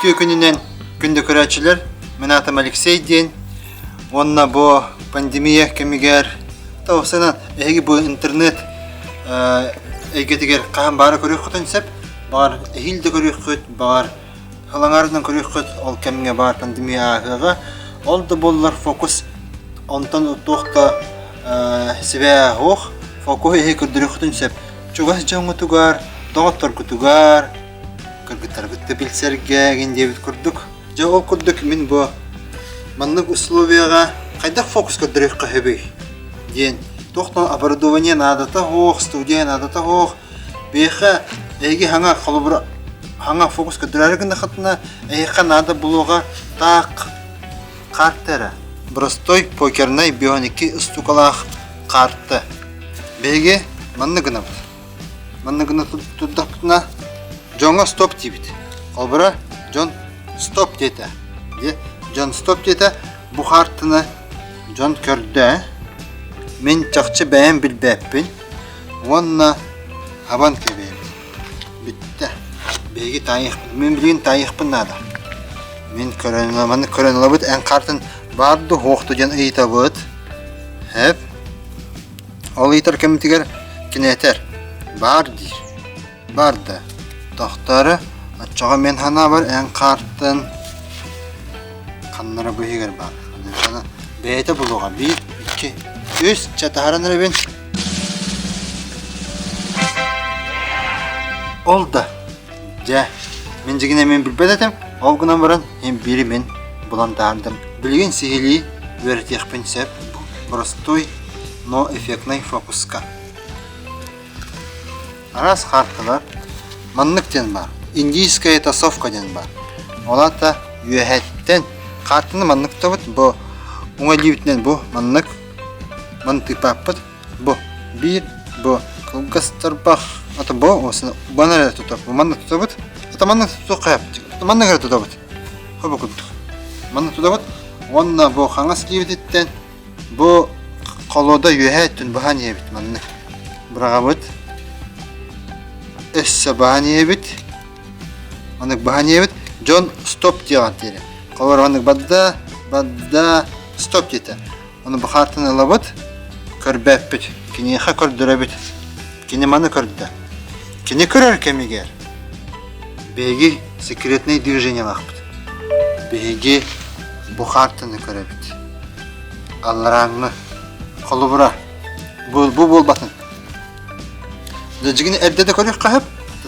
Үтүө күнүнэн күндү көрөөччүлэр, мин аатым Алексей диэн уонна бу пандемия кэмигэр тоҕусунан эһиги бу интернет эйгэтигэр хаһан баара көрүөххүтүн сөп, баҕар эһиил да көрүөххүт, баҕар Халаҥаарынан көрүөххүт, ол кэмҥэ баар пандемия ааһыаҕа. Ол да буоллар фокус онтон туох да сибээһэ суох. Фокуһу иһи көрдөрүөххүтүн сөп. Чугас дьоҥҥутугар, доҕотторгутугар, кыргыттаргыт да билсэргэ эҥин диэбит курдук. Дьэ ол курдук мин бу маннык условияҕа хайдах фокус көрдөрүөххэ сөбүй диэн туох да оборудование наадата суох, студия наадата суох. Биһиэхэ эһиги хаҥа холобура хаҥа фокус көрдөрөөрү гыннаххытына эһиэхэ наада булуоҕа таах карта эрэ. Простой покернай бионики устукалаах карта. Биһиги маннык гынабыт. Маннык гына турдахпытына дьоҥҥо стоп диибит. Холобура дьон стоп диэтэ. Дьон стоп диэтэ бу хаартыны дьон көрдө. Мин чахчы бэйэм билбэппин. Уонна хабан кэбиһэбит. Бүттэ. Биһиги таайыахпыт. Мин билигин таайыахпын наада. Мин көрөн маннык көрөн ылабыт. Эн хаартын баар дуу, суох дуу диэн ыйытабыт. Хэп. Ол ыйытар кэмитигэр кини этэр. Баар диир. Бар да. Тохтоору, оччоҕо мин санаабар эн хаартын ханнара быһыгар баар. Бэйэтэ булуоҕа. Биир, икки, үс. Чэ, таһааран эрэбин. Ол да, дьэ, мин дьигинэ мин билбэт этим, ол гынан баран иһин биири мин булан таһаардым. Билигин сиһилии үөрэтиэхпин сөп боростуой, но эффектнай фокуска. Араас хаартылар маннык диэн баар. Индийская тасовка диэн баар. Ол аата үөһэттэн хаартыны маннык тутабыт, бу уҥа илиибитинэн бу маннык маны тыыппаппыт. Бу биир бу кылгас тарбах ата бу баны эрэ тутап бу маннык тутабыт. Ата маннык тутуохха маннык эрэ тутабыт. Хобу курдук. Маннык тутабыт. Уонна бу хаҥас илиибититтэн Бу холуода үөһээ өттүн баһан иһэбит маннык. Быраҕабыт. Өссө баһан иһэбит. Маннык баһан иһэбит. Дьон стоп диэҕэр диэри. Холобур маннык бадда, бадда, стоп диэтэ. Ону бу хаартаны ылабыт, көрбөппүт. Киниэхэ көрдөрөбүт. Кини маны көрдө. Кини көрөр кэмигэр биһиги секретный движениелаахпыт. Биһиги бу хаартаны көрөбүт. Алларааҥҥы. Холобура, бу, бу буолбатын. Дьигини эрдэ да көрүөххэ сөп,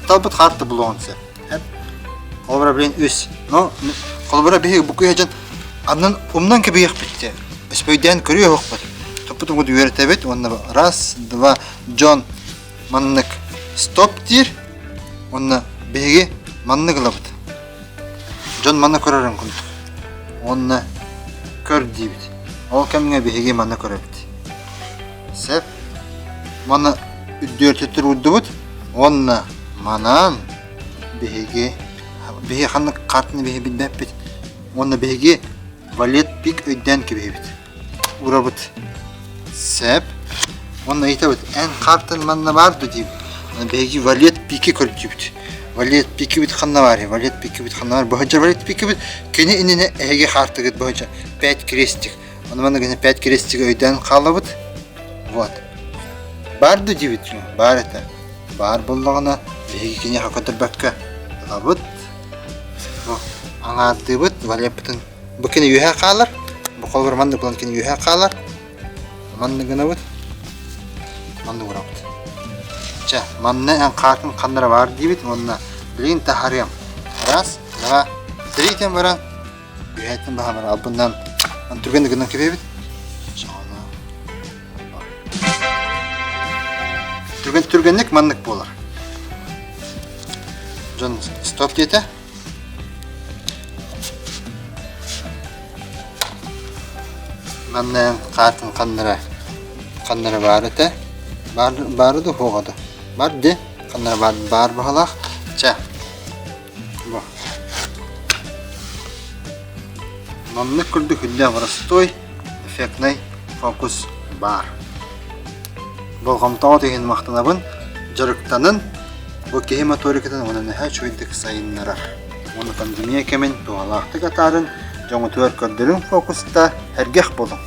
талбыт хаарты булуоҕун сөп. Холобура, блин, үс. Ну, холобура, биһиги бу кыыһа дьон аннын умнан кэбиһиэхпит дии. Өспөйдөөн көрүө Туппутун үөрэтэбит уонна раз, два, дьон маннык стоп диир уонна биһиги маннык ылабыт. Дьон манна көрөрүн курдук. Уонна көр диибит. Ол кэмҥэ биһиги манна көрөбүт. Сөп. Маны үрдүөртүттэр уурдубут уонна манан биһиги биһиги ханнык хаартыны биһиги билбэппит. Уонна биһиги валет пик өйдөөн кэбиһэбит. Уурабыт. Сөп. Уонна ыйытабыт, эн хаартын манна баар дуо диибит. Биһиги валет пики көрдүүбүт. Валет пикибит ханна баар? Валет пикибит ханна баар? Быһыдьа валет пикибит кини иннинэ эһиги хаартыгыт быһыдьа пять крестик. Ону манна гына пять крестик өйдөөн хаалабыт. Вот. Баар дуо диибит? Баар этэ. Баар буоллаҕына биһиги киниэхэ көтөрбөккө ылабыт. Бу аҥаардыыбыт валеппытын Бу кини үөһэ хаалар. Бу холобур маннык булан кини үөһэ хаалар. Маннык гынабыт. Маннык урабыт. Чэ, манна эн хаатын ханнара баар диибит уонна билигин таһарыам. Раз, два, три диэн баран үөһэттэн баһа баран албыннан түргэнник гынан кэбиһэбит. Түргэн түргэнник маннык буолар. Дьон стоп диэтэ. Манна хаатын ханнара ханнара баар этэ баар баара да суоҕа да бар дии ханнара баар баар баһалаах чэ бу маннык курдук үрдээх простой эффектный фокус баар Болҕомтоҕут иһин махтанабын, дьарыктанын, бу киһи моторикатын уонна наһаа үчүгэйдик сайыннарар. Уонна пандемия кэмин туһалаахтык атаарын, дьоҥутугар көрдөрүҥ фокуста, сэргэх буолуҥ.